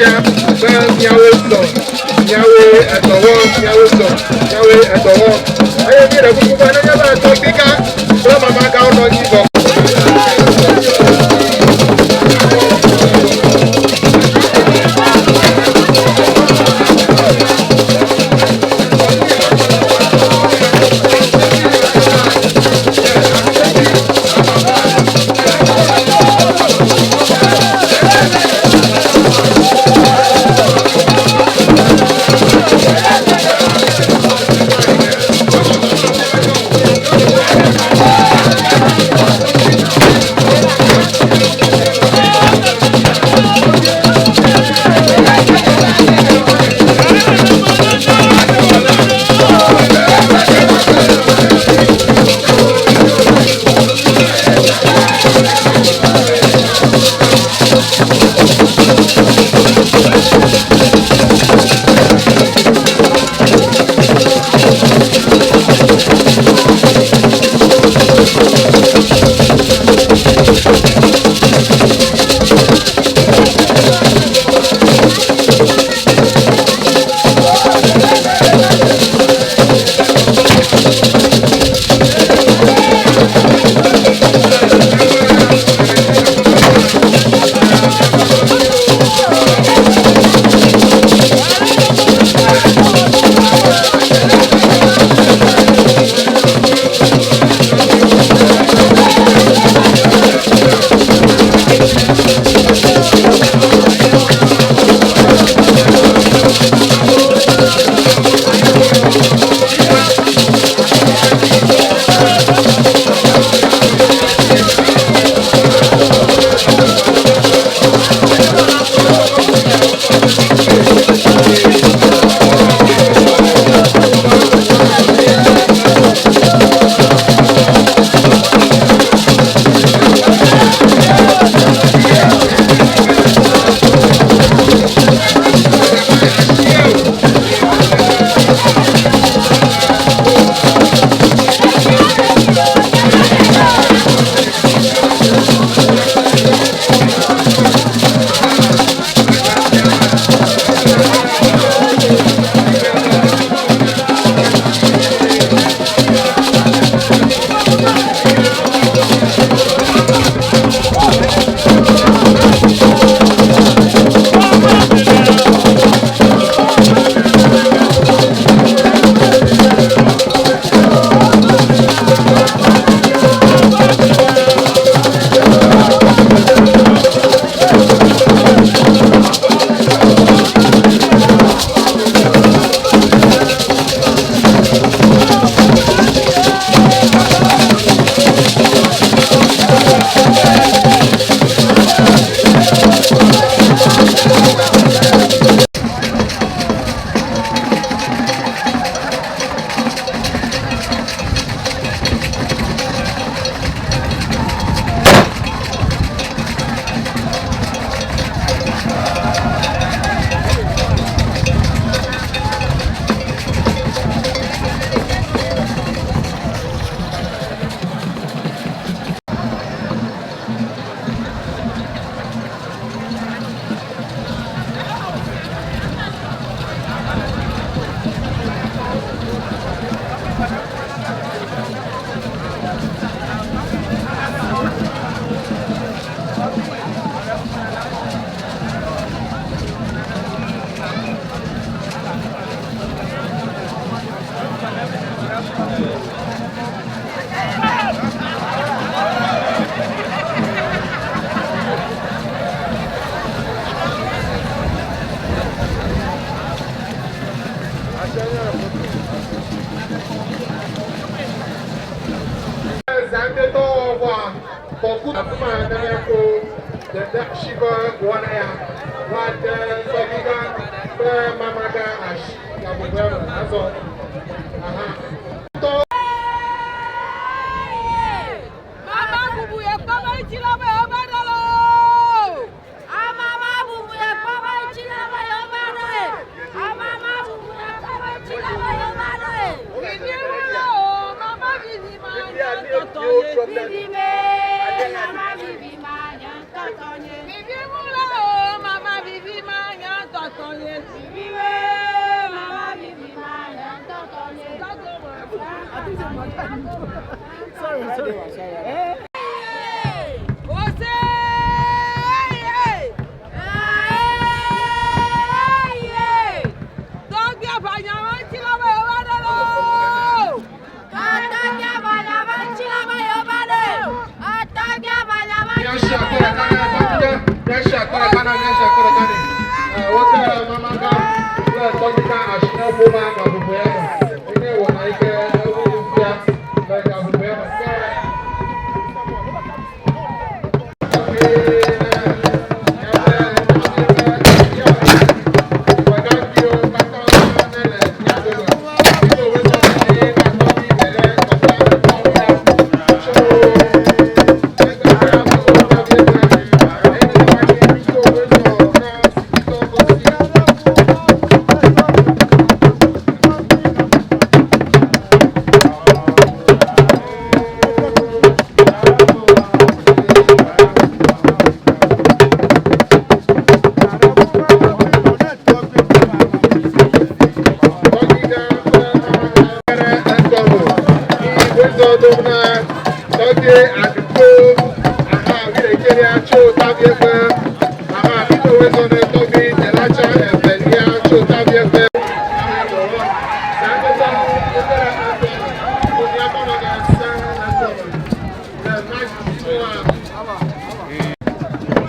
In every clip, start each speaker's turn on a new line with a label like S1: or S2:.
S1: fia be míawoe sɔ, míawoe edɔ wɔm, míawoe sɔ, míawoe edɔ wɔm. Eye míeɖe kuku be nenye be tɔgbigã kple mamagãwo nɔ anyi vɔ.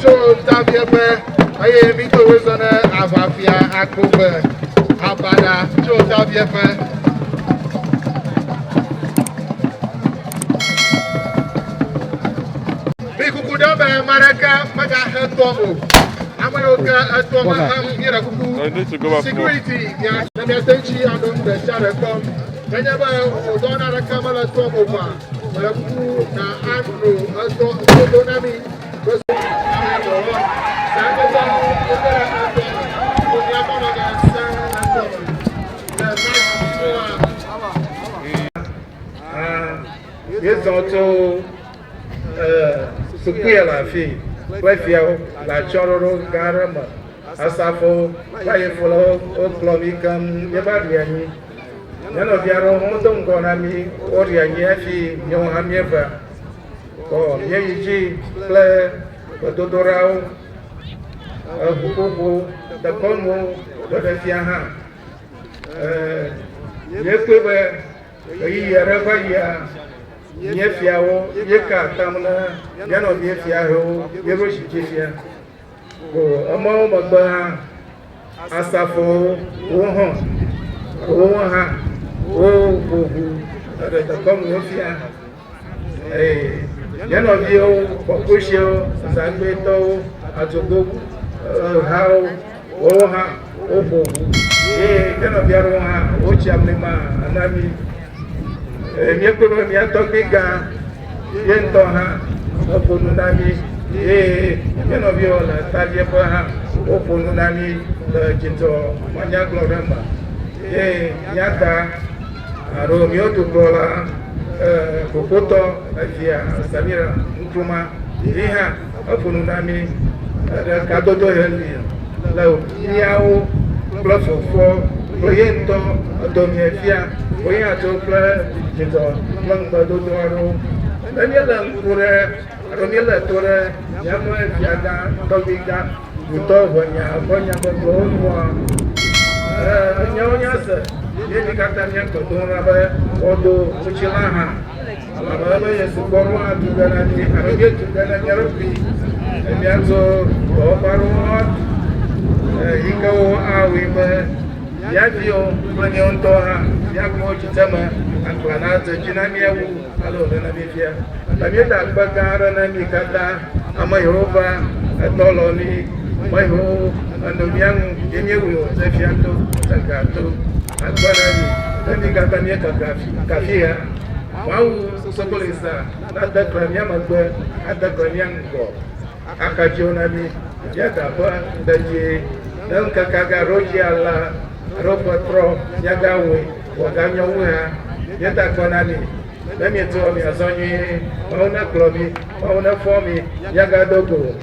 S1: Tso Tavieƒe eye mi to wozɔ ne aʋafia akpogbe abaɖa tso Tavieƒe. Mi kuku ɖe be ame aɖeke megahe tɔm o. Ame yiwo ke etɔ me hem míeɖe kuku.
S2: I need to go back more.
S1: Security mia ne miate ŋuti aɖo nu ɖe sia ɖe gbɔ. Nenye be wò dɔwɔna aɖeke mele tɔm o kɔa, meɖe kuku na ano etɔ dodo na mi.
S3: Míezɔ tso sukuya le afi kple fiawo le atsyɔ̃ɖoɖo gã aɖe me. Asrafowo kple ayefolawo wokplɔ mí keŋ míeva ɖi anyi. Mía nɔvi aɖewo hã wodo ŋgɔ na mí woɖi anyi hafi míawo hã míeva. Vɔ míeyi dzi kple gbedodoɖawo, eŋuƒoƒo, dekɔnuwo ɖeɖefia hã. Míekpɔe be ɣeyiɣi aɖe va yia, mía fiawo míeka atam na mía nɔvi fiahewo míeɖo dzi dzi fia. Ko emɔwo megbe hã, asafowo wo hã wo hã woƒo ʋu eɖe dekɔnuwo fia. Eye mía nɔviwo, kɔkusiwo, zagbetɔwo, adzogo hawo woawo hã woƒo ʋu eye mía nɔvi aɖewo hã wotsi amlima na mí. Míekpɔe be mía tɔgbui gã ye ŋutɔ hã eƒo nu na mí eye mía nɔviwo le tavieƒe hã woƒo nu na mí le dzidzɔ manyagblɔ ɖe me eye míada alo míwo dukplɔla xoxotɔ evia Samira Nkrumah yi hã eƒo nu na mí ɖe kadodo heli le míawo kple fofoa kple ye ŋutɔ edomie fia woyi hã tso kple dzidzɔ kple ŋugbedodo aɖewo. Ne míele ŋku ɖe alo míele to ɖe míaƒe fiagã tɔgbuigã ŋutɔ ʋenya ƒe nyagbɔgblɔwo nua, míawo míase ye mí katã míagbe dom ɖa be woado ŋutilã hã. Elabe ebe Yesu gbɔ ɖo hã tu ge na mí alo míetu ge na mía ɖokui. Míatso dɔwɔƒe aɖewo atu yi ke wo awɔe be mía viwo kple míawo ŋutɔwo hã míakpɔ dzidzeme agblɔ nadze dzi na mía wu ale wòle na mí fia. Ta míeda akpe gã aɖe na mi katã, ame yiwo va etɔ lɔ mí, ame yiwo enɔ mía ŋu ye míewɔe wòdze fia to, wòdze ga to. Akpe na mi ne mí katã míekaka kafi ya. Mawu Sokolisa nade gbe mía megbe, ade gbe mía ŋgɔ, axadziwo na mí, míada ƒe dedie. Ne ŋkekea gaɖo dzi alea, alo ƒe trɔ míagawɔe wòaganyɔ wu hã, míeda akpe na mi. Ne mietso miazɔ nyuie, Mawu nekplɔ mi, Mawu nefɔ mi, míagado go.